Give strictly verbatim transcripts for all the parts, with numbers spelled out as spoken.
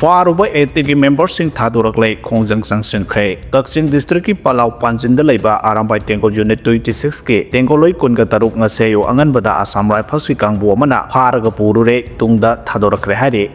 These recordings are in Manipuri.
ꯐꯥꯔꯨꯕ ꯑꯦ ꯇꯤꯒꯤ ꯃꯦꯝꯕꯔꯁꯤꯡ ꯊꯥꯗꯣꯔꯛꯂꯦ, ꯈꯣꯡꯖꯪ ꯆꯪꯁꯤꯟꯈ꯭ꯔꯦ꯫ ꯀꯛꯆꯤꯡ ꯗꯤꯁꯇ꯭ꯔꯤꯛꯀꯤ ꯄꯂꯥꯎ ꯄꯥꯟꯖꯤꯟꯗ ꯂꯩꯕ ꯑꯔꯥꯝꯕꯥꯏ ꯇꯦꯡꯒꯣꯜ ꯌꯨꯅꯤꯠ ꯇ꯭ꯋꯦꯟꯇꯤ ꯁꯤꯛꯁꯀꯤ ꯇꯦꯡꯒꯣꯜꯂꯣꯏ ꯀꯨꯟꯒ ꯇꯔꯨꯛ ꯉꯁꯤ ꯑꯌꯨꯛ ꯑꯉꯟꯕꯗ ꯑꯁꯥꯝ ꯔꯥꯏꯐꯜꯁꯀꯤ ꯀꯥꯡꯕꯨ ꯑꯃꯅ ꯐꯥꯔꯒ ꯄꯨꯔꯨꯔꯦ, ꯇꯨꯡꯗ ꯊꯥꯗꯣꯔꯛꯈ꯭ꯔꯦ ꯍꯥꯏꯔꯤ꯫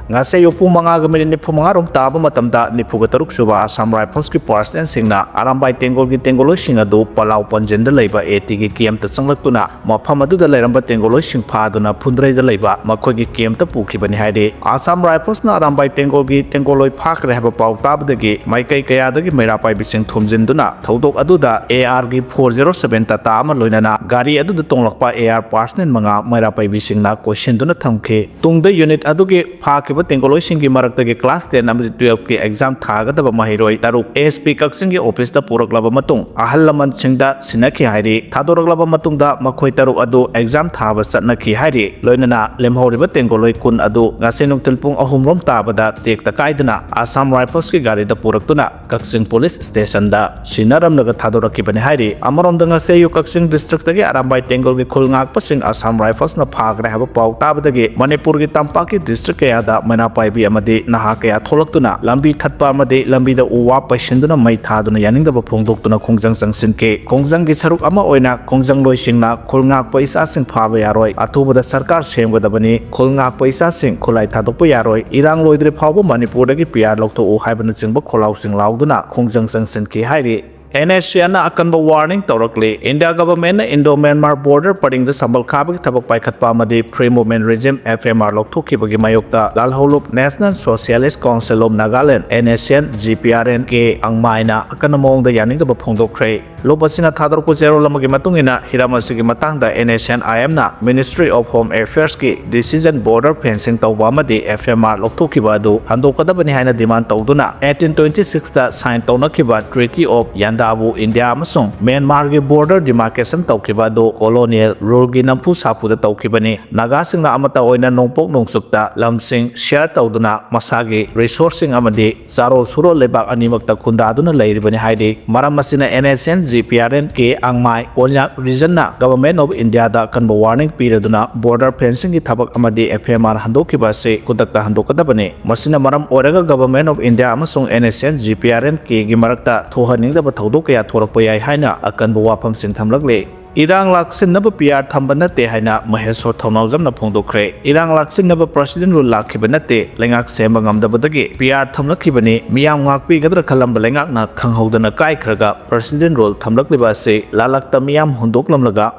ꯉꯁꯤ ꯑꯌꯨꯛ ꯄꯨꯡ ꯃꯉꯥꯒ ꯃꯤꯅꯤꯠ ꯅꯤꯐꯨ ꯃꯉꯥ ꯔꯣꯝ ꯇꯥꯕ ꯃꯇꯝꯗ ꯅꯤꯐꯨꯒ ꯇꯔꯨꯛ ꯁꯨꯕ ꯑꯁꯥꯝ ꯔꯥꯏꯐꯜꯁꯀꯤ ꯄꯥꯔꯁꯅꯦꯜꯁꯤꯡꯅ ꯑꯔꯥꯝꯕꯥꯏ ꯇꯦꯡꯒꯣꯜꯒꯤ ꯇꯦꯡꯒꯣꯜꯂꯣꯏꯁꯤꯡ ꯑꯗꯨ ꯄꯂꯥꯎ ꯄꯟꯖꯤꯟꯗ ꯂꯩꯕ ꯑꯦ ꯇꯤꯒꯤ ꯀꯦꯝꯞꯇ ꯆꯪꯂꯛꯇꯨꯅ ꯃꯐꯝ ꯑꯗꯨꯗ ꯂꯩꯔꯝꯕ ꯇꯦꯡꯒꯣꯜꯂꯣꯏꯁꯤꯡ ꯐꯥꯗꯨꯅ ꯐꯨꯟꯗ꯭ꯔꯩꯗ ꯂꯩꯕ ꯃꯈꯣꯏꯒꯤ ꯀꯦꯝꯞꯇ ꯄꯨꯈꯤꯕꯅꯤ ꯍꯥꯏꯔꯤ꯫ ꯑꯁꯥꯝ ꯔꯥꯏꯐꯜꯁꯅ ꯑꯔꯥꯝꯕꯥꯏ ꯇꯦꯡꯒꯣꯜꯒꯤ ꯇꯦꯡꯒꯣꯜꯂꯣꯏ ꯐꯥꯈ꯭ꯔꯦ ꯍꯥꯏꯕ ꯄꯥꯎ ꯇꯥꯕꯗꯒꯤ ꯃꯥꯏꯀꯩ ꯀꯌꯥꯗꯒꯤ ꯃꯩꯔꯥ ꯄꯥꯏꯕꯤꯁꯤꯡ ꯊꯣꯝꯖꯤꯟꯗꯨꯅ ꯊꯧꯗꯣꯛ ꯑꯗꯨꯗ ꯑꯦ ꯑꯥꯔꯒꯤ ꯐꯣꯔ ꯖꯦꯔꯣ ꯁꯚꯦꯟ ꯇꯇꯥ ꯑꯃ ꯂꯣꯏꯅꯅ ꯒꯥꯔꯤ ꯑꯗꯨꯗ ꯇꯣꯡꯂꯛꯄ ꯑꯦ ꯑꯥꯔ ꯄꯥꯔꯁꯅꯦꯜ ꯃꯉꯥ ꯃꯩꯔꯥ ꯄꯥꯏꯕꯤꯁꯤꯡꯅ ꯀꯣꯏꯁꯤꯟꯗꯨꯅ ꯊꯝꯈꯤ꯫ ꯇꯨꯡꯗ ꯌꯨꯅꯤꯠ ꯑꯗꯨꯒꯤ ꯐꯥꯈꯤꯕ ꯇꯦꯡꯒꯣꯜꯂꯣꯏꯁꯤꯡꯒꯤ ꯃꯔꯛꯇꯒꯤ ꯀ꯭ꯂꯥꯁ ꯇꯦꯟ ꯑꯃꯗꯤ ꯇꯨꯌꯦꯜꯐꯀꯤ ꯑꯦꯛꯖꯥꯝ ꯊꯥꯒꯗꯕ ꯃꯍꯩꯔꯣꯏ ꯇꯔꯨꯛ ꯑꯦꯁ ꯄꯤ ꯀꯛꯆꯤꯡꯒꯤ ꯑꯣꯐꯤꯁꯇ ꯄꯨꯔꯛꯂꯕ ꯃꯇꯨꯡ ꯑꯍꯜ ꯂꯃꯟꯁꯤꯡꯗ ꯁꯤꯟꯅꯈꯤ ꯍꯥꯏꯔꯤ꯫ ꯊꯥꯗꯣꯔꯛꯂꯕ ꯃꯇꯨꯡꯗ ꯃꯈꯣꯏ ꯇꯔꯨꯛ ꯑꯗꯨ ꯑꯦꯛꯖꯥꯝ ꯊꯥꯕ ꯆꯠꯅꯈꯤ ꯍꯥꯏꯔꯤ꯫ ꯂꯣꯏꯅꯅ ꯂꯦꯝꯍꯧꯔꯤꯕ ꯇꯦꯡꯒꯣꯜꯂꯣꯏ ꯀꯨꯟ ꯑꯗꯨ ꯉꯁꯤ ꯅꯨꯡꯊꯤꯜ ꯄꯨꯡ ꯑꯍꯨꯝ ꯔꯣꯝ ꯇꯥꯕꯗ ꯇꯦꯛꯇ ꯀꯥꯏꯗꯅ ꯑꯁꯥꯝ ꯔꯥꯏꯐꯜꯁꯀꯤ ꯒꯥꯔꯤꯗ ꯄꯨꯔꯛꯇꯨꯅ ꯀꯛꯆꯤꯡ ꯄꯨꯂꯤꯁ ꯁ꯭ꯇꯦꯁꯟꯗ ꯁꯤꯟꯅꯔꯝꯂꯒ ꯊꯥꯗꯣꯔꯛꯈꯤꯕꯅꯤ ꯍꯥꯏꯔꯤ꯫ ꯑꯃꯔꯣꯝꯗ ꯉꯁꯤ ꯑꯌꯨꯛ ꯀꯛꯆꯤꯡ ꯗꯤꯁꯇ꯭ꯔꯤꯛꯇꯒꯤ ꯑꯔꯥꯝꯕꯥꯏ ꯇꯦꯡꯒꯣꯜꯒꯤ ꯈꯨꯜ ꯉꯥꯛꯄꯁꯤꯡ ꯑꯁꯥꯝ ꯔꯥꯏꯐꯜꯁꯅ ꯐꯥꯈ꯭ꯔꯦ ꯍꯥꯏꯕ ꯄꯥꯎ ꯇꯥꯕꯗꯒꯤ ꯃꯅꯤꯄꯨꯔꯒꯤ ꯇꯝꯄꯥꯛꯀꯤ ꯗꯤꯁꯇ꯭ꯔꯤꯛ ꯀꯌꯥꯗ ꯃꯩꯔꯥ ꯄꯥꯏꯕꯤ ꯑꯃꯗꯤ ꯅꯍꯥ ꯀꯌꯥ ꯊꯣꯛꯂꯛꯇꯨꯅ ꯂꯝꯕꯤ ꯊꯠꯄ ꯑꯃꯗꯤ ꯂꯝꯕꯤꯗ ꯎ ꯋꯥ ꯄꯩꯁꯤꯟꯗꯨꯅ ꯃꯩ ꯊꯥꯗꯨꯅ ꯌꯥꯅꯤꯡꯗꯕ ꯐꯣꯡꯗꯣꯛꯇꯨꯅ ꯈꯣꯡꯖꯪ ꯆꯪꯁꯤꯟꯈꯤ꯫ ꯈꯣꯡꯖꯪꯒꯤ ꯁꯔꯨꯛ ꯑꯃ ꯑꯣꯏꯅ ꯈꯣꯡꯖꯪꯂꯣꯏꯁꯤꯡꯅ ꯈꯨꯜ ꯉꯥꯛꯄ ꯏꯆꯥꯁꯤꯡ ꯐꯥꯕ ꯌꯥꯔꯣꯏ, ꯑꯊꯨꯕꯗ ꯁꯔꯀꯥꯔ ꯁꯦꯝꯒꯗꯕꯅꯤ, ꯈꯨꯜ ꯉꯥꯛꯄ ꯏꯆꯥꯁꯤꯡ ꯈꯨꯠꯂꯥꯏ ꯊꯥꯗꯣꯛꯄ ꯌꯥꯔꯣꯏ, ꯏꯔꯥꯡ ꯂꯣꯏꯗ꯭ꯔꯤ ꯐꯥꯎꯕ ꯃꯅꯤꯄꯨꯔꯗꯒꯤ ꯄꯤ ꯑꯥꯔ ꯂꯧꯊꯣꯛꯎ ꯍꯥꯏꯕꯅꯆꯤꯡꯕ ꯈꯣꯜꯂꯥꯎꯁꯤꯡ ꯂꯥꯎꯗꯨꯅ ꯈꯣꯡꯖꯪ ꯆꯪꯁꯤꯟꯈꯤ ꯍꯥꯏꯔꯤ꯫ ꯑꯦꯟ ꯑꯦꯁ ꯑꯦꯟꯅ ꯑꯀꯟꯕ ꯋꯥꯔꯅꯤꯡ ꯇꯧꯔꯛꯂꯤ꯫ ꯏꯟꯗꯤꯌꯥ ꯒꯚꯔꯟꯃꯦꯟꯠꯅ ꯏꯟꯗꯣ ꯃ꯭ꯌꯥꯟꯃꯥꯔ ꯕꯣꯔꯗꯔ ꯄꯔꯤꯡꯗ ꯁꯝꯕꯜ ꯈꯥꯕꯒꯤ ꯊꯕꯛ ꯄꯥꯏꯈꯠꯄ ꯑꯃꯗꯤ free movement regime, F M R, ꯂꯧꯊꯣꯛꯈꯤꯕꯒꯤ ꯃꯥꯌꯣꯛꯇ ꯂꯥꯜꯍꯧꯂꯨꯞ national socialist council of Nagaland, N S N, G P R N, K ꯑꯪꯃꯥꯏꯅ ꯑꯀꯟꯕ ꯃꯑꯣꯡꯗ ꯌꯥꯅꯤꯡꯗꯕ ꯐꯣꯡꯗꯣꯛꯈ꯭ꯔꯦ꯫ ꯂꯨꯞ ꯑꯁꯤꯅ ꯊꯥꯗꯣꯔꯛꯄ ꯆꯦꯔꯣꯜ ꯑꯃꯒꯤ ꯃꯇꯨꯡ ꯏꯟꯅ, ꯍꯤꯔꯝ ꯑꯁꯤꯒꯤ ꯃꯇꯥꯡꯗ ꯑꯦꯟ ꯑꯦꯁ ꯑꯦꯟ ꯑꯥꯏ ꯑꯦꯝꯅ ꯃꯤꯅꯤꯁꯇ꯭ꯔꯤ ꯑꯣꯐ ꯍꯣꯝ ꯑꯦꯐꯤꯌꯔꯁꯀꯤ ꯗꯤꯁꯤꯖꯟ ꯕꯣꯔꯗꯔ ꯐꯦꯟꯁꯤꯡ ꯇꯧꯕ ꯑꯃꯗꯤ ꯑꯦꯐ ꯑꯦꯝ ꯑꯥꯔ ꯂꯧꯊꯣꯛꯈꯤꯕ ꯑꯗꯨ ꯍꯟꯗꯣꯛꯀꯗꯕꯅꯤ ꯍꯥꯏꯅ ꯗꯤꯃꯥꯟꯗ ꯇꯧꯗꯨꯅ ꯑꯩꯠꯇꯤꯟ ꯇ꯭ꯋꯦꯟꯇꯤ ꯁꯤꯛꯁꯇ ꯁꯥꯏꯟ ꯇꯧꯅꯈꯤꯕ treaty of Yandabo India ꯑꯃꯁꯨꯡ ꯃ꯭ꯌꯥꯟꯃꯥꯔꯒꯤ border demarcation ꯇꯧꯈꯤꯕ ꯑꯗꯨ colonial ruleꯒꯤ ꯅꯝꯐꯨ ꯁꯥꯐꯨꯗ ꯇꯧꯈꯤꯕꯅꯤ꯫ ꯅꯥꯒꯥꯁꯤꯡꯅ ꯑꯃꯠꯇ ꯑꯣꯏꯅ ꯅꯣꯡꯄꯣꯛ ꯅꯣꯡꯆꯨꯞꯇ ꯂꯝꯁꯤꯡ share ꯇꯧꯗꯨꯅ ꯃꯁꯥꯒꯤ resourceꯁꯤꯡ ꯑꯃꯗꯤ ꯆꯥꯔꯣꯜ ꯁꯨꯔꯣꯜ ꯂꯩꯕꯥꯛ ꯑꯅꯤꯃꯛꯇ ꯈꯨꯟꯗꯥꯗꯨꯅ ꯂꯩꯔꯤꯕꯅꯤ ꯍꯥꯏꯔꯤ꯫ ꯃꯔꯝ ꯑꯁꯤꯅ N S N G P R N K ꯑꯪꯃꯥꯏ Konyak regionꯅ Government of Indiaꯗ ꯑꯀꯟꯕ warning ꯄꯤꯔꯗꯨꯅ border fencingꯒꯤ ꯊꯕꯛ ꯑꯃꯗꯤ F I R ꯍꯟꯗꯣꯛꯈꯤꯕ ꯑꯁꯤ ꯈꯨꯗꯛꯇ ꯍꯟꯗꯣꯛꯀꯗꯕꯅꯤ꯫ ꯃꯁꯤꯅ ꯃꯔꯝ ꯑꯣꯏꯔꯒ Government of India ꯑꯃꯁꯨꯡ N S N G P R N ꯀꯦꯒꯤ ꯃꯔꯛꯇ ꯊꯣꯛꯍꯟꯅꯤꯡꯗꯕ ꯊꯧꯗꯣꯛ ꯀꯌꯥ ꯊꯣꯔꯛꯄ ꯌꯥꯏ ꯍꯥꯏꯅ ꯑꯀꯟꯕ ꯋꯥꯐꯝꯁꯤꯡ ꯊꯝꯂꯛꯂꯤ꯫ ꯏꯔꯥꯡ ꯂꯥꯛꯁꯤꯟꯅꯕ P R ꯊꯝꯕ ꯅꯠꯇꯦ ꯍꯥꯏꯅ ꯃꯍꯦꯁꯣꯔ ꯊꯧꯅꯥꯎꯖꯝꯅ ꯐꯣꯡꯗꯣꯛꯈ꯭ꯔꯦ꯫ ꯏꯔꯥꯡ ꯂꯥꯛꯁꯤꯟꯅꯕ President Rule ꯂꯥꯛꯈꯤꯕ ꯅꯠꯇꯦ, ꯂꯩꯉꯥꯛ ꯁꯦꯝꯕ ꯉꯝꯗꯕꯗꯒꯤ P R ꯊꯝꯂꯛꯈꯤꯕꯅꯤ꯫ ꯃꯤꯌꯥꯝ ꯉꯥꯛꯄꯤꯒꯗ꯭ꯔꯥ ꯈꯜꯂꯝꯕ ꯂꯩꯉꯥꯛꯅ ꯈꯪꯍꯧꯗꯅ ꯀꯥꯏꯈ꯭ꯔꯒ President Rule ꯊꯝꯂꯛꯂꯤꯕ ꯑꯁꯤ ꯂꯥꯂꯛꯇ ꯃꯤꯌꯥꯝ ꯍꯨꯟꯗꯣꯛꯂꯝꯂꯒ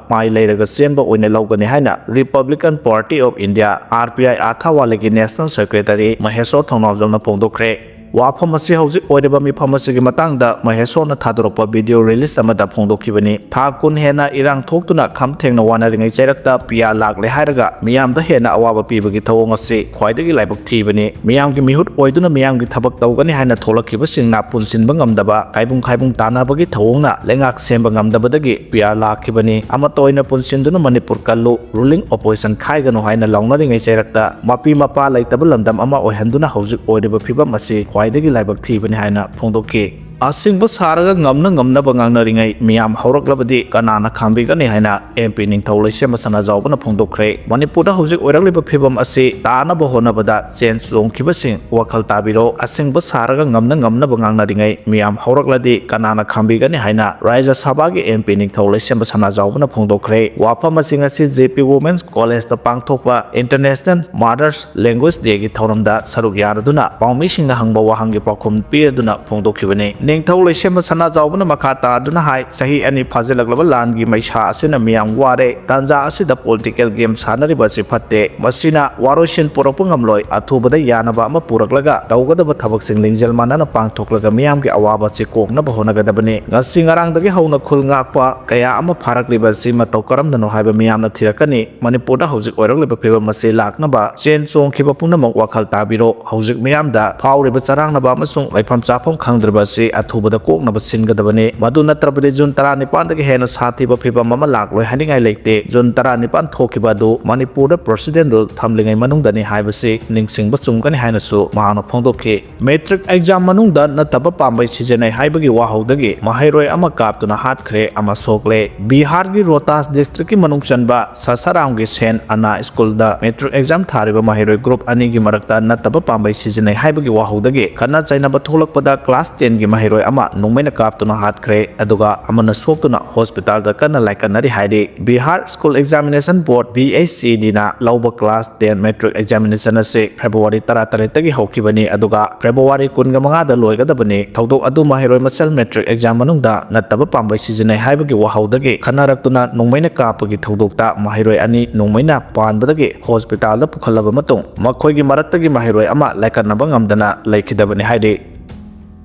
ꯃꯥꯏ ꯂꯩꯔꯒ ꯆꯦꯟꯕ ꯑꯣꯏꯅ ꯂꯧꯒꯅꯤ ꯍꯥꯏꯅ Republican Party of India, R P I, ꯑꯥꯊꯥꯋꯥꯂꯤꯒꯤ National Secretary ꯃꯍꯦꯁꯣꯔ ꯊꯧꯅꯥꯎꯖꯝꯅ ꯐꯣꯡꯗꯣꯛꯈ꯭ꯔꯦ꯫ ꯋꯥꯐꯝ ꯑꯁꯤ ꯍꯧꯖꯤꯛ ꯑꯣꯏꯔꯤꯕ ꯃꯤꯐꯝ ꯑꯁꯤꯒꯤ ꯃꯇꯥꯡꯗ ꯃꯍꯦꯁꯣꯔꯅ ꯊꯥꯗꯣꯔꯛꯄ video release ꯑꯃꯗ ꯐꯣꯡꯗꯣꯛꯈꯤꯕꯅꯤ꯫ ꯊꯥ ꯀꯨꯟ ꯍꯦꯟꯅ ꯏꯔꯥꯡ ꯊꯣꯛꯇꯨꯅ ꯈꯝ ꯊꯦꯡꯅ ꯋꯥꯅꯔꯤꯉꯩ ꯆꯩꯔꯛꯇ P R ꯂꯥꯛꯂꯦ ꯍꯥꯏꯔꯒ ꯃꯤꯌꯥꯝꯗ ꯍꯦꯟꯅ ꯑꯋꯥꯕ ꯄꯤꯕꯒꯤ ꯊꯧꯑꯣꯡ ꯑꯁꯤ ꯈ꯭ꯋꯥꯏꯗꯒꯤ ꯂꯥꯏꯕꯛ ꯊꯤꯕꯅꯤ꯫ ꯃꯤꯌꯥꯝꯒꯤ ꯃꯤꯍꯨꯠ ꯑꯣꯏꯗꯨꯅ ꯃꯤꯌꯥꯝꯒꯤ ꯊꯕꯛ ꯇꯧꯒꯅꯤ ꯍꯥꯏꯅ ꯊꯣꯛꯂꯛꯈꯤꯕꯁꯤꯡꯅ ꯄꯨꯟꯁꯤꯟꯕ ꯉꯝꯗꯕ, ꯀꯥꯏꯕꯨꯡ ꯈꯥꯏꯕꯨꯡ ꯇꯥꯅꯕꯒꯤ ꯊꯧꯑꯣꯡꯅ ꯂꯩꯉꯥꯛ ꯁꯦꯝꯕ ꯉꯝꯗꯕꯗꯒꯤ P R ꯂꯥꯛꯈꯤꯕꯅꯤ꯫ ꯑꯃꯠꯇ ꯑꯣꯏꯅ ꯄꯨꯟꯁꯤꯟꯗꯨꯅ ꯃꯅꯤꯄꯨꯔ ꯀꯜꯂꯨ, ruling opposition ꯈꯥꯏꯒꯅꯨ ꯍꯥꯏꯅ ꯂꯥꯎꯅꯔꯤꯉꯩ ꯆꯩꯔꯛꯇ ꯃꯄꯤ ꯃꯄꯥ ꯂꯩꯇꯕ ꯂꯝꯗꯝ ꯑꯃ ꯑꯣꯏꯍꯟꯗꯨꯅ ꯍꯧꯖꯤꯛ ꯑꯣꯏꯔꯤꯕ ꯐꯤꯕꯝ ꯑꯁꯤ ꯈ꯭ꯋꯥꯏꯗꯒꯤ ꯂꯥꯏꯕꯛ ꯊꯤꯕꯅꯤ ꯍꯥꯏꯅ ꯐꯣꯡꯗꯣꯛꯈꯤ꯫ ꯑꯁꯤꯡꯕ ꯁꯥꯔꯒ ꯉꯝꯅ ꯉꯝꯅꯕ ꯉꯥꯡꯅꯔꯤꯉꯩ ꯃꯤꯌꯥꯝ ꯍꯧꯔꯛꯂꯕꯗꯤ ꯀꯅꯥꯅ ꯈꯥꯝꯕꯤꯒꯅꯤ ꯍꯥꯏꯅ M P ꯅꯤꯡꯊꯧ ꯂꯩꯁꯦꯝꯕ ꯁꯅꯥꯖꯥꯎꯕꯅ ꯐꯣꯡꯗꯣꯛꯈ꯭ꯔꯦ꯫ ꯃꯅꯤꯄꯨꯔꯗ ꯍꯧꯖꯤꯛ ꯑꯣꯏꯔꯛꯂꯤꯕ ꯐꯤꯕꯝ ꯑꯁꯤ ꯇꯥꯅꯕ ꯍꯣꯠꯅꯕꯗ ꯆꯦꯟ ꯆꯣꯡꯈꯤꯕꯁꯤꯡ ꯋꯥꯈꯜ ꯇꯥꯕꯤꯔꯣ꯫ ꯑꯁꯤꯡꯕ ꯁꯥꯔꯒ ꯉꯝꯅ ꯉꯝꯅꯕ ꯉꯥꯡꯅꯔꯤꯉꯩ ꯃꯤꯌꯥꯝ ꯍꯧꯔꯛꯂꯗꯤ ꯀꯅꯥꯅ ꯈꯥꯝꯕꯤꯒꯅꯤ ꯍꯥꯏꯅ ꯔꯥꯖ꯭ꯌ ꯁꯚꯥꯒꯤ M P ꯅꯤꯡꯊꯧ ꯂꯩꯁꯦꯝꯕ ꯁꯅꯥꯖꯥꯎꯕꯅ ꯐꯣꯡꯗꯣꯛꯈ꯭ꯔꯦ꯫ ꯋꯥꯐꯝ ꯑꯁꯤ ꯉꯁꯤ J P Women's Collegeꯇ ꯄꯥꯡꯊꯣꯛꯄ International Mother's Language Dayꯒꯤ ꯊꯧꯔꯝꯗ ꯁꯔꯨꯛ ꯌꯥꯔꯗꯨꯅ ꯄꯥꯎꯃꯤꯁꯤꯡꯅ ꯍꯪꯕ ꯋꯥꯍꯪꯒꯤ ꯄꯥꯎꯈꯨꯝ ꯄꯤꯔꯗꯨꯅ ꯐꯣꯡꯗꯣꯛꯈꯤꯕꯅꯤ꯫ ꯅꯤꯡꯊꯧ ꯂꯩꯁꯦꯝꯕ ꯁꯅꯥꯖꯥꯎꯕꯅ ꯃꯈꯥ ꯇꯥꯗꯨꯅ ꯍꯥꯏ, ꯆꯍꯤ ꯑꯅꯤ ꯐꯥꯖꯤꯜꯂꯛꯂꯕ ꯂꯥꯟꯒꯤ ꯃꯩꯁꯥ ꯑꯁꯤꯅ ꯃꯤꯌꯥꯝ ꯋꯥꯔꯦ꯫ ꯇꯥꯟꯖꯥ ꯑꯁꯤꯗ political game ꯁꯥꯟꯅꯔꯤꯕ ꯑꯁꯤ ꯐꯠꯇꯦ꯫ ꯃꯁꯤꯅ ꯋꯥꯔꯣꯏꯁꯤꯟ ꯄꯨꯔꯛꯄ ꯉꯝꯂꯣꯏ꯫ ꯑꯊꯨꯕꯗ ꯌꯥꯅꯕ ꯑꯃ ꯄꯨꯔꯛꯂꯒ ꯇꯧꯒꯗꯕ ꯊꯕꯛꯁꯤꯡ ꯂꯤꯡꯖꯦꯜ ꯃꯥꯟꯅꯅ ꯄꯥꯡꯊꯣꯛꯂꯒ ꯃꯤꯌꯥꯝꯒꯤ ꯑꯋꯥꯕ ꯑꯁꯤ ꯀꯣꯛꯅꯕ ꯍꯣꯠꯅꯒꯗꯕꯅꯤ꯫ ꯉꯁꯤ ꯉꯔꯥꯡꯗꯒꯤ ꯍꯧꯅ ꯈꯨꯜ ꯉꯥꯛꯄ ꯀꯌꯥ ꯑꯃ ꯐꯥꯔꯛꯂꯤꯕ ꯑꯁꯤ ꯃꯇꯧ ꯀꯔꯝꯅꯅꯣ ꯍꯥꯏꯕ ꯃꯤꯌꯥꯝꯅ ꯊꯤꯔꯛꯀꯅꯤ꯫ ꯃꯅꯤꯄꯨꯔꯗ ꯍꯧꯖꯤꯛ ꯑꯣꯏꯔꯛꯂꯤꯕ ꯐꯤꯕꯝ ꯑꯁꯤ ꯂꯥꯛꯅꯕ ꯆꯦꯟ ꯆꯣꯡꯈꯤꯕ ꯄꯨꯝꯅꯃꯛ ꯋꯥꯈꯜ ꯇꯥꯕꯤꯔꯣ꯫ ꯍꯧꯖꯤꯛ ꯃꯤꯌꯥꯝꯗ ꯐꯥꯎꯔꯤꯕ ꯆꯔꯥꯡꯅꯕ ꯑꯃꯁꯨꯡ ꯂꯩꯐꯝ ꯆꯥꯐꯝ ꯈꯪꯗ꯭ꯔꯕ ꯑꯁꯤ ꯑꯊꯨꯕꯗ ꯀꯣꯛꯅꯕ ꯁꯤꯟꯒꯗꯕꯅꯤ꯫ ꯃꯗꯨ ꯅꯠꯇ꯭ꯔꯕꯗꯤ ꯖꯨꯟ ꯇꯔꯥꯅꯤꯄꯥꯟꯗꯒꯤ ꯍꯦꯟꯅ ꯁꯥꯊꯤꯕ ꯐꯤꯕꯝ ꯑꯃ ꯂꯥꯛꯂꯣꯏ ꯍꯥꯏꯅꯤꯡꯉꯥꯏ ꯂꯩꯇꯦ꯫ ꯖꯨꯟ ꯇꯔꯥꯅꯤꯄꯥꯟ ꯊꯣꯛꯈꯤꯕ ꯑꯗꯨ ꯃꯅꯤꯄꯨꯔꯗ ꯄ꯭ꯔꯦꯁꯤꯗꯦꯟ ꯔꯨꯜ ꯊꯝꯂꯤꯉꯩ ꯃꯅꯨꯡꯗꯅꯤ ꯍꯥꯏꯕꯁꯤ ꯅꯤꯡꯁꯤꯡꯕ ꯆꯨꯝꯒꯅꯤ ꯍꯥꯏꯅꯁꯨ ꯃꯍꯥꯛꯅ ꯐꯣꯡꯗꯣꯛꯈꯤ꯫ ꯃꯦꯇ꯭ꯔꯤꯛ ꯑꯦꯛꯖꯥꯝ ꯃꯅꯨꯡꯗ ꯅꯠꯇꯕ ꯄꯥꯝꯕꯩ ꯁꯤꯖꯤꯟꯅꯩ ꯍꯥꯏꯕꯒꯤ ꯋꯥꯍꯧꯗꯒꯤ ꯃꯍꯩꯔꯣꯏ ꯑꯃ ꯀꯥꯞꯇꯨꯅ ꯍꯥꯠꯈ꯭ꯔꯦ ꯑꯃ ꯁꯣꯛꯂꯦ꯫ ꯕꯤꯍꯥꯔꯒꯤ ꯔꯣꯍꯇꯥꯁ ꯗꯤꯁꯇ꯭ꯔꯤꯛꯀꯤ ꯃꯅꯨꯡ ꯆꯟꯕ ꯁꯥꯁꯥꯔꯥꯝꯒꯤ ꯁꯦꯟ ꯑꯅꯥ ꯁ꯭ꯀꯨꯜꯗ ꯃꯦꯇ꯭ꯔꯤꯛ ꯑꯦꯛꯖꯥꯝ ꯊꯥꯔꯤꯕ ꯃꯍꯩꯔꯣꯏ ꯒ꯭ꯔꯨꯞ ꯑꯅꯤꯒꯤ ꯃꯔꯛꯇ ꯅꯠꯇꯕ ꯄꯥꯝꯕꯩ ꯁꯤꯖꯤꯟꯅꯩ ꯍꯥꯏꯕꯒꯤ ꯋꯥꯍꯧꯗꯒꯤ ꯈꯠꯅ ꯆꯩꯅꯕ ꯊꯣꯛꯂꯛꯄꯗ ꯀ꯭ꯂꯥꯁ ꯇꯦꯟꯒꯤ ꯃꯍꯩꯔꯣꯏ ꯑꯃ ꯅꯣꯡꯃꯩꯅ ꯀꯥꯞꯇꯨꯅ ꯍꯥꯠꯈ꯭ꯔꯦ, ꯑꯗꯨꯒ ꯑꯃꯅ ꯁꯣꯛꯇꯨꯅ ꯍꯣꯁꯄꯤꯇꯥꯜꯗ ꯀꯟꯅ ꯂꯥꯏꯀꯠꯅꯔꯤ ꯍꯥꯏꯔꯤ꯫ ꯕꯤꯍꯥꯔ ꯁ꯭ꯀꯨꯜ ꯑꯦꯛꯖꯥꯃꯤꯅꯦꯁꯟ ꯕꯣꯔꯗ, ꯕꯤ ꯑꯦꯁ ꯁꯤ ꯗꯤꯅ ꯂꯧꯕ ꯀ꯭ꯂꯥꯁ ꯇꯦꯟ ꯃꯦꯇ꯭ꯔꯤꯛ ꯑꯦꯛꯖꯥꯃꯤꯅꯦꯁꯟ ꯑꯁꯤ ꯐꯦꯕ꯭ꯔꯨꯋꯥꯔꯤ ꯇꯔꯥꯇꯔꯦꯠꯇꯒꯤ ꯍꯧꯈꯤꯕꯅꯤ, ꯑꯗꯨꯒ ꯐꯦꯕ꯭ꯔꯨꯋꯥꯔꯤ ꯀꯨꯟꯒ ꯃꯉꯥꯗ ꯂꯣꯏꯒꯗꯕꯅꯤ꯫ ꯊꯧꯗꯣꯛ ꯑꯗꯨ ꯃꯍꯩꯔꯣꯏ ꯃꯁꯦꯜ ꯃꯦꯇ꯭ꯔꯤꯛ ꯑꯦꯛꯖꯥꯝ ꯃꯅꯨꯡꯗ ꯅꯠꯇꯕ ꯄꯥꯝꯕꯩ ꯁꯤꯖꯤꯟꯅꯩ ꯍꯥꯏꯕꯒꯤ ꯋꯥꯍꯧꯗꯒꯤ ꯈꯟꯅꯔꯛꯇꯨꯅ ꯅꯣꯡꯃꯩꯅ ꯀꯥꯞꯄꯒꯤ ꯊꯧꯗꯣꯛꯇ ꯃꯍꯩꯔꯣꯏ ꯑꯅꯤ ꯅꯣꯡꯃꯩꯅ ꯄꯥꯟꯕꯗꯒꯤ ꯍꯣꯁꯄꯤꯇꯥꯜꯗ ꯄꯨꯈꯠꯂꯕ ꯃꯇꯨꯡ ꯃꯈꯣꯏꯒꯤ ꯃꯔꯛꯇꯒꯤ ꯃꯍꯩꯔꯣꯏ ꯑꯃ ꯂꯥꯏꯀꯠꯅꯕ ꯉꯝꯗꯅ ꯂꯩꯈꯤꯗꯕꯅꯤ ꯍꯥꯏꯔꯤ꯫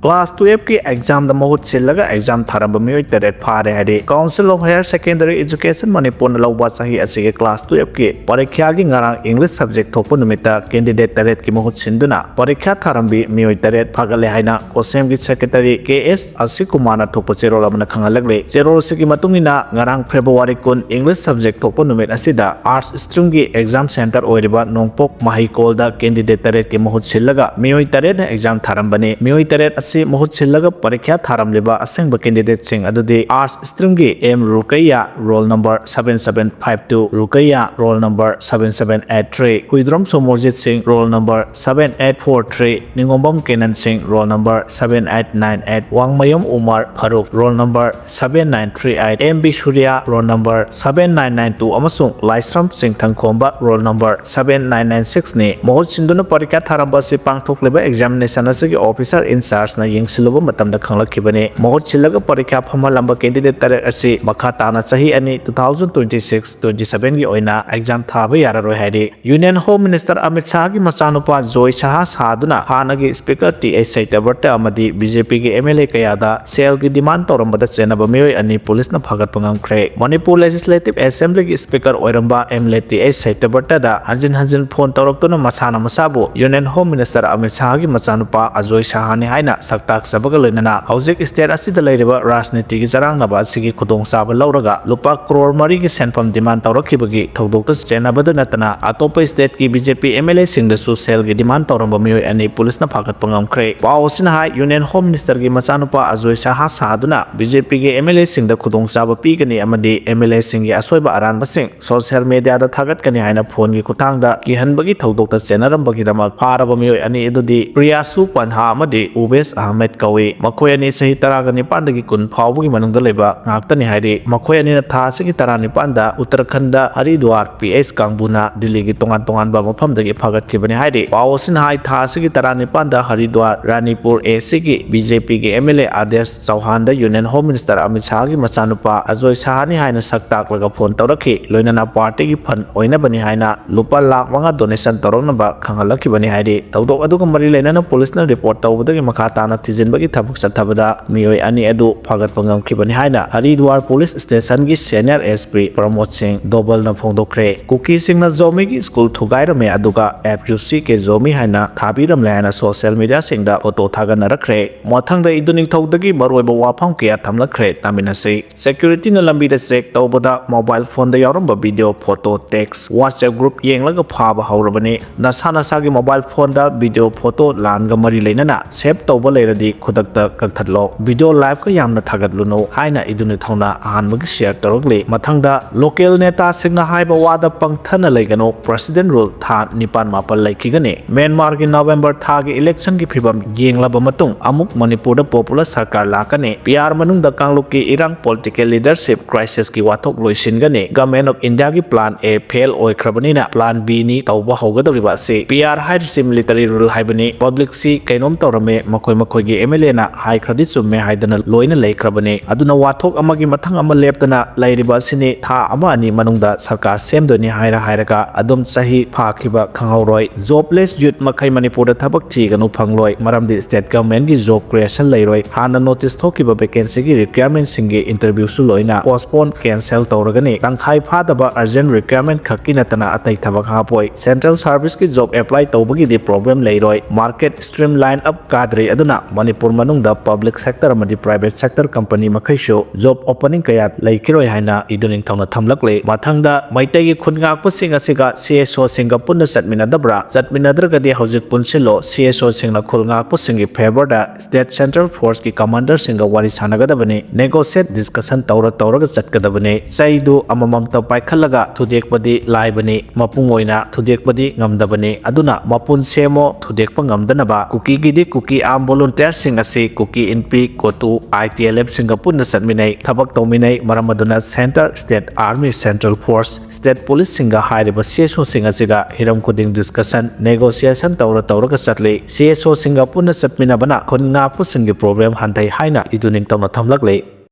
ꯀ꯭ꯂꯥꯁ ꯇꯨꯌꯦꯜꯐꯀꯤ ꯑꯦꯛꯖꯥꯝꯗ ꯃꯍꯨꯠ ꯁꯤꯜꯂꯒ ꯑꯦꯛꯖꯥꯝ ꯊꯥꯔꯝꯕ ꯃꯤꯑꯣꯏ ꯇꯔꯦꯠ ꯐꯥꯔꯦ ꯍꯥꯏꯔꯤ꯫ Council of Higher Secondary Education ꯃꯅꯤꯄꯨꯔꯅ ꯂꯧꯕ ꯆꯍꯤ ꯑꯁꯤꯒꯤ ꯀ꯭ꯂꯥꯁ ꯇꯨꯌꯦꯜꯐꯀꯤ ꯄꯔꯤꯈ꯭ꯌꯥꯒꯤ ꯉꯔꯥꯡ ꯏꯪꯂꯤꯁ ꯁꯕꯖꯦꯛ ꯊꯣꯛꯄ ꯅꯨꯃꯤꯠꯇ ꯀꯦꯟꯗꯤꯗꯦꯠ ꯇꯔꯦꯠꯀꯤ ꯃꯍꯨꯠ ꯁꯤꯟꯗꯨꯅ ꯄꯔꯤꯈ꯭ꯌꯥ ꯊꯥꯔꯝꯕꯤ ꯃꯤꯑꯣꯏ ꯇꯔꯦꯠ ꯐꯥꯒꯠꯂꯦ ꯍꯥꯏꯅ ꯀꯣꯁꯦꯝꯒꯤ ꯁꯦꯀ꯭ꯔꯦꯇꯔꯤ ꯀꯦ ꯑꯦꯁ ꯑꯁꯤꯀꯨꯃꯥꯔꯅ ꯊꯣꯛꯄ ꯆꯦꯔꯣꯜ ꯑꯃꯅ ꯈꯪꯍꯜꯂꯛꯂꯤ꯫ ꯆꯦꯔꯣꯜ ꯑꯁꯤꯒꯤ ꯃꯇꯨꯡ ꯏꯟꯅ ꯉꯔꯥꯡ ꯐꯦꯕ꯭ꯔꯨꯋꯥꯔꯤ ꯀꯨꯟ ꯏꯪꯂꯤꯁ ꯁꯕꯖꯦꯛ ꯊꯣꯛꯄ ꯅꯨꯃꯤꯠ ꯑꯁꯤꯗ ꯑꯥꯔꯠꯁ ꯁ꯭ꯇ꯭ꯔꯤꯝꯒꯤ ꯑꯦꯛꯖꯥꯝ ꯁꯦꯟꯇꯔ ꯑꯣꯏꯔꯤꯕ ꯅꯣꯡꯄꯣꯛ ꯃꯍꯩꯀꯣꯜꯗ ꯀꯦꯟꯗꯤꯗꯦꯠ ꯇꯔꯦꯠꯀꯤ ꯃꯍꯨꯠ ꯁꯤꯜꯂꯒ ꯃꯤꯑꯣꯏ ꯇꯔꯦꯠꯅ ꯑꯦꯛꯖꯥꯝ ꯊꯥꯔꯝꯕꯅꯤ꯫ ꯃꯤꯑꯣꯏ ꯇꯔꯦꯠ ꯑꯁꯤ ꯃꯍꯨꯠ ꯁꯤꯜꯂꯒ ꯄꯔꯤꯈ꯭ꯌꯥ ꯊꯥꯔꯝꯂꯤꯕ ꯑꯁꯦꯡꯕ ꯀꯦꯟꯗꯤꯗꯦꯠꯁꯤꯡ ꯑꯗꯨꯗꯤ ꯑꯥꯔꯠꯁ ꯁ꯭ꯇ꯭ꯔꯤꯝꯒꯤ M Rukaiya, roll number seven seven five two, Rukaiya, roll number seven seven eight three, Kuidrom Somorjit Singh, roll number seven eight four three, Ningombam Kenan Singh, roll number seven eight nine eight, ꯋꯥꯡꯃꯌꯨꯝ Umar Farooq, roll number seven nine three eight, M B Suraiya, roll number seven nine nine two ꯑꯃꯁꯨꯡ Laishram Chingthangkhomba, roll number seven nine nine ꯁꯤꯛꯁꯅꯤ꯫ ꯃꯍꯨꯠ ꯁꯤꯟꯗꯨꯅ ꯄꯔꯤꯈ꯭ꯌꯥ ꯊꯥꯔꯝꯕ ꯑꯁꯤ ꯄꯥꯡꯊꯣꯛꯂꯤꯕ ꯑꯦꯛꯖꯥꯃꯤꯅꯦꯁꯟ ꯑꯁꯤꯒꯤ ꯑꯣꯐꯤꯁꯥꯔ ꯏꯟꯆꯥꯔꯖꯅ ꯌꯦꯡꯁꯤꯜꯂꯨꯕ ꯃꯇꯝꯗ ꯈꯪꯂꯛꯈꯤꯕꯅꯤ꯫ ꯃꯍꯨꯠ ꯁꯤꯜꯂꯒ ꯄꯔꯤꯈ꯭ꯌꯥ ꯐꯝꯍꯜꯂꯝꯕ ꯀꯦꯟꯗꯤꯗꯦꯠ ꯇꯔꯦꯠ ꯑꯁꯤ ꯃꯈꯥ ꯇꯥꯅ ꯆꯍꯤ ꯑꯅꯤ, two thousand twenty six twenty sevenꯒꯤ ꯑꯣꯏꯅ ꯑꯦꯛꯖꯥꯝ ꯊꯥꯕ ꯌꯥꯔꯔꯣꯏ ꯍꯥꯏꯔꯤ꯫ Union Home Minister ꯑꯃꯤꯠ ꯁꯥꯍꯒꯤ ꯃꯆꯥꯅꯨꯄꯥ ꯖꯣꯏ ꯁꯥꯍ ꯁꯥꯗꯨꯅ ꯍꯥꯟꯅꯒꯤ ꯁ꯭ꯄꯤꯀꯔ ꯇꯤ ꯑꯩꯆ ꯁꯇ꯭ꯌꯕ꯭ꯔꯇ ꯑꯃꯗꯤ ꯕꯤ ꯖꯦ ꯄꯤꯒꯤ ꯑꯦꯝ ꯑꯦꯜ ꯑꯦ ꯀꯌꯥꯗ ꯁꯦꯜꯒꯤ ꯗꯤꯃꯥꯟ ꯇꯧꯔꯝꯕꯗ ꯆꯦꯟꯅꯕ ꯃꯤꯑꯣꯏ ꯑꯅꯤ ꯄꯨꯂꯤꯁꯅ ꯐꯥꯒꯠꯄ ꯉꯝꯈ꯭ꯔꯦ꯫ ꯃꯅꯤꯄꯨꯔ ꯂꯦꯖꯤꯁꯂꯦꯇꯤꯚ ꯑꯦꯁꯦꯝꯕ꯭ꯂꯤꯒꯤ ꯁ꯭ꯄꯤꯀꯔ ꯑꯣꯏꯔꯝꯕ M L A T H ꯁꯇ꯭ꯌꯕ꯭ꯔꯇꯗ ꯍꯟꯖꯤꯟ ꯍꯟꯖꯤꯟ ꯐꯣꯟ ꯇꯧꯔꯛꯇꯨꯅ ꯃꯁꯥꯅ ꯃꯁꯥꯕꯨ ꯌꯨꯅꯤꯌꯟ ꯍꯣꯝ ꯃꯤꯅꯤꯁꯇꯔ ꯑꯃꯤꯠ ꯁꯥꯍꯒꯤ ꯃꯆꯥꯅꯨꯄꯥ ꯑꯖꯣꯏ ꯁꯥꯍꯅꯤ ꯍꯥꯏꯅ ꯁꯛꯇꯥꯛꯆꯕꯒ ꯂꯣꯏꯅꯅ ꯍꯧꯖꯤꯛ state ꯑꯁꯤꯗ ꯂꯩꯔꯤꯕ ꯔꯥꯖꯅꯤꯇꯤꯒꯤ ꯆꯔꯥꯡꯅꯕ ꯑꯁꯤꯒꯤ ꯈꯨꯗꯣꯡꯆꯥꯕ ꯂꯧꯔꯒ ꯂꯨꯄꯥ ꯀ꯭ꯔꯣꯔ ꯃꯔꯤꯒꯤ ꯁꯦꯟꯐꯝ demand ꯇꯧꯔꯛꯈꯤꯕꯒꯤ ꯊꯧꯗꯣꯛꯇ ꯆꯦꯟꯅꯕꯗ ꯅꯠꯇꯅ ꯑꯇꯣꯞꯄ stateꯀꯤ BJP MLAꯁꯤꯡꯗꯁꯨ ꯁꯦꯜꯒꯤ demand ꯇꯧꯔꯝꯕ ꯃꯤꯑꯣꯏ ꯑꯅꯤ ꯄꯨꯂꯤꯁꯅ ꯐꯥꯒꯠꯄ ꯉꯝꯈ꯭ꯔꯦ꯫ ꯄꯥꯎ ꯑꯁꯤꯅ ꯍꯥꯏ, Union Home Ministerꯒꯤ ꯃꯆꯥꯅꯨꯄꯥ ꯑꯖꯣꯏ ꯁꯍꯥ ꯁꯥꯗꯨꯅ BJPꯒꯤ MLAꯁꯤꯡꯗ ꯈꯨꯗꯣꯡꯆꯥꯕ ꯄꯤꯒꯅꯤ ꯑꯃꯗꯤ MLAꯁꯤꯡꯒꯤ ꯑꯁꯣꯏꯕ ꯑꯔꯥꯟꯕꯁꯤꯡ social mediaꯗ ꯊꯥꯒꯠꯀꯅꯤ ꯍꯥꯏꯅ phoneꯒꯤ ꯈꯨꯠꯊꯥꯡꯗ ꯀꯤꯍꯟꯕꯒꯤ ꯊꯧꯗꯣꯛꯇ ꯆꯦꯟꯅꯔꯝꯕꯒꯤꯗꯃꯛ ꯐꯥꯔꯕ ꯃꯤꯑꯣꯏ ꯑꯅꯤ ꯑꯗꯨꯗꯤ ꯄ꯭ꯔꯤꯌꯥꯁꯨ ꯄꯟꯍꯥ ꯑꯃꯗꯤ ꯎꯕꯦꯁ ꯑꯍꯃꯦꯗ ꯀꯧꯏ꯫ ꯃꯈꯣꯏ ꯑꯅꯤ ꯆꯍꯤ ꯇꯔꯥꯒ ꯅꯤꯄꯥꯟꯗꯒꯤ ꯀꯨꯟ ꯐꯥꯎꯕꯒꯤ ꯃꯅꯨꯡꯗ ꯂꯩꯕ ꯉꯥꯛꯇꯅꯤ ꯍꯥꯏꯔꯤ꯫ ꯃꯈꯣꯏ ꯑꯅꯤꯅ ꯊꯥ ꯑꯁꯤꯒꯤ ꯇꯔꯥꯅꯤꯄꯥꯟꯗ ꯎꯠꯇꯔꯈꯟꯗ ꯍꯔꯤꯗ꯭ꯋꯥꯔ PH ꯀꯥꯡꯕꯨꯅ ꯗꯤꯜꯂꯤꯒꯤ ꯇꯣꯉꯥꯟ ꯇꯣꯉꯥꯟꯕ ꯃꯐꯝꯗꯒꯤ ꯐꯥꯒꯠꯈꯤꯕꯅꯤ ꯍꯥꯏꯔꯤ꯫ ꯄꯥꯎ ꯑꯁꯤꯅ ꯍꯥꯏ, ꯊꯥ ꯑꯁꯤꯒꯤ ꯇꯔꯥꯅꯤꯄꯥꯟꯗ Haridwar ꯔꯥꯅꯤꯄꯨꯔ ACꯒꯤ BJPꯒꯤ MLA ꯑꯥꯗꯦꯁ ꯆꯧꯍꯥꯟꯗ Union Home Minister Amit ꯁꯥꯍꯒꯤ ꯃꯆꯥꯅꯨꯄꯥ ꯑꯖꯣꯏ ꯁꯍꯥꯅꯤ ꯍꯥꯏꯅ ꯁꯛ ꯇꯥꯛꯂꯒ phone ꯇꯧꯔꯛꯈꯤ꯫ ꯂꯣꯏꯅꯅ partyꯒꯤ fund ꯑꯣꯏꯅꯕꯅꯤ ꯍꯥꯏꯅ ꯂꯨꯄꯥ ꯂꯥꯈ ꯃꯉꯥ donation ꯇꯧꯔꯛꯅꯕ ꯈꯪꯍꯜꯂꯛꯈꯤꯕꯅꯤ ꯍꯥꯏꯔꯤ꯫ ꯊꯧꯗꯣꯛ ꯑꯗꯨꯒ ꯃꯔꯤ ꯂꯩꯅꯅ ꯄꯨꯂꯤꯁꯅ report ꯇꯧꯕꯗꯒꯤ ꯃꯈꯥ ꯇꯥꯅ ꯊꯤꯖꯤꯟꯕꯒꯤ ꯊꯕꯛ ꯆꯠꯊꯕꯗ ꯃꯤꯑꯣꯏ ꯑꯅꯤ ꯑꯗꯨ ꯐꯥꯒꯠꯄ ꯉꯝꯈꯤꯕꯅꯤ ꯍꯥꯏꯅ ꯍꯔꯤꯗ꯭ꯋꯥꯔ ꯄꯨꯂꯤꯁ ꯁ꯭ꯇꯦꯁꯟꯒꯤ senior SP ꯄ꯭ꯔꯃꯣꯗ ꯁꯤꯡ ꯗꯣꯕꯜꯅ ꯐꯣꯡꯗꯣꯛꯈ꯭ꯔꯦ꯫ ꯀꯨꯀꯤꯁꯤꯡꯅ ꯖꯣꯃꯤꯒꯤ ꯁ꯭ꯀꯨꯜ ꯊꯨꯒꯥꯏꯔꯝꯃꯦ, ꯑꯗꯨꯒ F U C K Zomi ꯍꯥꯏꯅ ꯊꯥꯕꯤꯔꯝꯂꯦ ꯍꯥꯏꯅ social mediaꯁꯤꯡꯗ photo ꯊꯥꯒꯠꯅꯔꯛꯈ꯭ꯔꯦ꯫ ꯃꯊꯪꯗ ꯏꯗꯨ ꯅꯤꯡꯊꯧꯗꯒꯤ ꯃꯔꯨꯑꯣꯏꯕ ꯋꯥꯐꯝ ꯀꯌꯥ ꯊꯝꯂꯛꯈ꯭ꯔꯦ꯫ ꯇꯥꯃꯤꯟꯅꯁꯤ꯫ Securityꯅ ꯂꯝꯕꯤꯗ check ꯇꯧꯕꯗ mobile phoneꯗ ꯌꯥꯎꯔꯝꯕ video, photo, text, WhatsApp group ꯌꯦꯡꯂꯒ ꯐꯥꯕ ꯍꯧꯔꯕꯅꯤ꯫ ꯅꯁꯥ ꯅꯁꯥꯒꯤ mobile phoneꯗ video, photo ꯂꯥꯟꯒ ꯃꯔꯤ ꯂꯩꯅꯅ save ꯇꯧꯕ ꯂꯩꯔꯗꯤ ꯈꯨꯗꯛꯇ ꯀꯛꯊꯠꯂꯣ꯫ Video liveꯀ ꯌꯥꯝꯅ ꯊꯥꯒꯠꯂꯨꯅꯨ ꯍꯥꯏꯅ ꯏꯗꯨ ꯅꯤꯡꯊꯧꯅ ꯑꯍꯥꯟꯕꯒꯤ share ꯇꯧꯔꯛꯂꯤ꯫ ꯃꯊꯪꯗ local ꯅꯦꯇꯥꯁꯤꯡꯅ ꯍꯥꯏꯕ ꯋꯥꯗ ꯄꯪꯊꯅ ꯂꯩꯒꯅꯨ꯫ President rule ꯊꯥ ꯅꯤꯄꯥꯟ ꯃꯥꯄꯜ ꯂꯩꯈꯤꯒꯅꯤ꯫ ꯃ꯭ꯌꯥꯟꯃꯥꯔꯒꯤ November ꯊꯥꯒꯤ electionꯒꯤ ꯐꯤꯕꯝ ꯌꯦꯡꯂꯕ ꯃꯇꯨꯡ ꯑꯃꯨꯛ ꯃꯅꯤꯄꯨꯔꯗ popular ꯁꯔꯀꯥꯔ ꯂꯥꯛꯀꯅꯤ꯫ PR ꯃꯅꯨꯡꯗ ꯀꯥꯡꯂꯨꯞꯀꯤ ꯏꯔꯥꯡ, political leadership crisisꯀꯤ ꯋꯥꯊꯣꯛ ꯂꯣꯏꯁꯤꯟꯒꯅꯤ꯫ Government of Indiaꯒꯤ plan A fail ꯑꯣꯏꯈ꯭ꯔꯕꯅꯤꯅ plan Bꯅꯤ ꯇꯧꯕ ꯍꯧꯒꯗꯧꯔꯤꯕ ꯑꯁꯤ꯫ PR ꯍꯥꯏꯔꯤꯁꯤ military rule ꯍꯥꯏꯕꯅꯤ꯫ Publicꯁꯤ ꯀꯩꯅꯣꯝ ꯇꯧꯔꯝꯃꯦ, ꯃꯈꯣꯏ ꯃꯈꯣꯏꯒꯤ MLAꯅ ꯍꯥꯏꯈ꯭ꯔꯗꯤ ꯆꯨꯝꯃꯦ ꯍꯥꯏꯗꯅ ꯂꯣꯏꯅ ꯂꯩꯈ꯭ꯔꯕꯅꯤ꯫ ꯑꯗꯨꯅ ꯋꯥꯊꯣꯛ ꯑꯃꯒꯤ ꯃꯊꯪ ꯑꯃ ꯂꯦꯞꯇꯅ ꯂꯩꯔꯤꯕ ꯑꯁꯤꯅꯤ꯫ ꯊꯥ ꯑꯃ ꯑꯅꯤ ꯃꯅꯨꯡꯗ ꯁꯔꯀꯥꯔ ꯁꯦꯝꯗꯣꯏꯅꯤ ꯍꯥꯏꯔ ꯍꯥꯏꯔꯒ ꯑꯗꯨꯝ ꯆꯍꯤ ꯐꯥꯈꯤꯕ ꯈꯪꯍꯧꯔꯣꯏ꯫ Jobless youth ꯃꯈꯩ ꯃꯅꯤꯄꯨꯔꯗ ꯊꯕꯛ ꯊꯤꯒꯅꯨ, ꯐꯪꯂꯣꯏ, ꯃꯔꯝꯗꯤ state governmentꯀꯤ job creation ꯂꯩꯔꯣꯏ꯫ ꯍꯥꯟꯅ notice ꯊꯣꯛꯈꯤꯕ vacancyꯒꯤ requirementꯁꯤꯡꯒꯤ interviewꯁꯨ ꯂꯣꯏꯅ postpone, cancel ꯇꯧꯔꯒꯅꯤ꯫ ꯇꯪꯈꯥꯏ ꯐꯥꯗꯕ urgent requirement ꯈꯛꯀꯤ ꯅꯠꯇꯅ ꯑꯇꯩ ꯊꯕꯛ ꯍꯥꯞꯄꯣꯏ꯫ Central serviceꯀꯤ job apply ꯇꯧꯕꯒꯤꯗꯤ problem ꯂꯩꯔꯣꯏ꯫ Market streamline up ꯀꯥꯗ꯭ꯔꯤ, ꯑꯗꯨꯅ ꯃꯅꯤꯄꯨꯔ ꯃꯅꯨꯡꯗ public sector ꯑꯃꯗꯤ private sector company ꯃꯈꯩꯁꯨ job opening ꯀꯌꯥ ꯂꯩꯈꯤꯔꯣꯏ ꯍꯥꯏꯅ ꯏꯗꯨ ꯅꯤꯡꯊꯧꯅ ꯊꯝꯂꯛꯂꯤ꯫ ꯃꯊꯪꯗ ꯃꯩꯇꯩꯒꯤ ꯈꯨꯟ ꯉꯥꯛꯄꯁꯤꯡ ꯑꯁꯤꯒ C S O ꯁꯤꯡꯒ ꯄꯨꯟꯅ ꯆꯠꯃꯤꯟꯅꯗꯕ꯭ꯔꯥ? ꯆꯠꯃꯤꯟꯅꯗ꯭ꯔꯒꯗꯤ ꯍꯧꯖꯤꯛ ꯄꯨꯟꯁꯤꯜꯂꯣ꯫ C S O ꯁꯤꯡꯅ ꯈꯨꯜ ꯉꯥꯛꯄꯁꯤꯡꯒꯤ favour ꯗ state central force ꯀꯤ commander ꯁꯤꯡꯒ ꯋꯥꯔꯤ ꯁꯥꯟꯅꯒꯗꯕꯅꯤ꯫ Negotiate, discussion ꯇꯧꯔ ꯇꯧꯔꯒ ꯆꯠꯀꯗꯕꯅꯤ꯫ ꯆꯩꯗꯨ ꯑꯃꯃꯝꯇ ꯄꯥꯏꯈꯠꯂꯒ ꯊꯨꯗꯦꯛꯄꯗꯤ ꯂꯥꯏꯕꯅꯤ, ꯃꯄꯨꯡ ꯑꯣꯏꯅ ꯊꯨꯗꯦꯛꯄꯗꯤ ꯉꯝꯗꯕꯅꯤ꯫ ꯑꯗꯨꯅ ꯃꯄꯨꯟ ꯁꯦꯝꯃꯣ, ꯊꯨꯗꯦꯛꯄ ꯉꯝꯗꯅꯕ꯫ ꯀꯨꯀꯤꯒꯤꯗꯤ ꯀꯨꯀꯤ armed volunteer ꯁꯤꯡ ꯑꯁꯤ ꯀꯨꯀꯤ ꯏꯟꯄꯤ, ꯀꯣꯇꯨ, I T L F ꯁꯤꯡꯒ ꯄꯨꯟꯅ ꯆꯠꯃꯤꯟꯅꯩ, ꯊꯕꯛ ꯇꯧꯃꯤꯟꯅꯩ꯫ ꯃꯔꯝ ꯑꯗꯨꯅ centre, state army, central force, state police ꯁꯤꯡꯒ ꯍꯥꯏꯔꯤꯕ C S O ꯁꯤꯡ ꯑꯁꯤꯒ ꯍꯤꯔꯝ ꯈꯨꯗꯤꯡ discussion, negotiation ꯇꯧꯔ ꯇꯧꯔꯒ ꯆꯠꯂꯤ꯫ C S O ꯁꯤꯡꯒ ꯄꯨꯟꯅ ꯆꯠꯃꯤꯟꯅꯕꯅ ꯈꯨꯟ ꯉꯥꯛꯄꯁꯤꯡꯒꯤ problem ꯍꯟꯊꯩ ꯍꯥꯏꯅ ꯏꯗꯨ ꯅꯤꯡꯊꯧꯅ ꯊꯝꯂꯛꯂꯤ꯫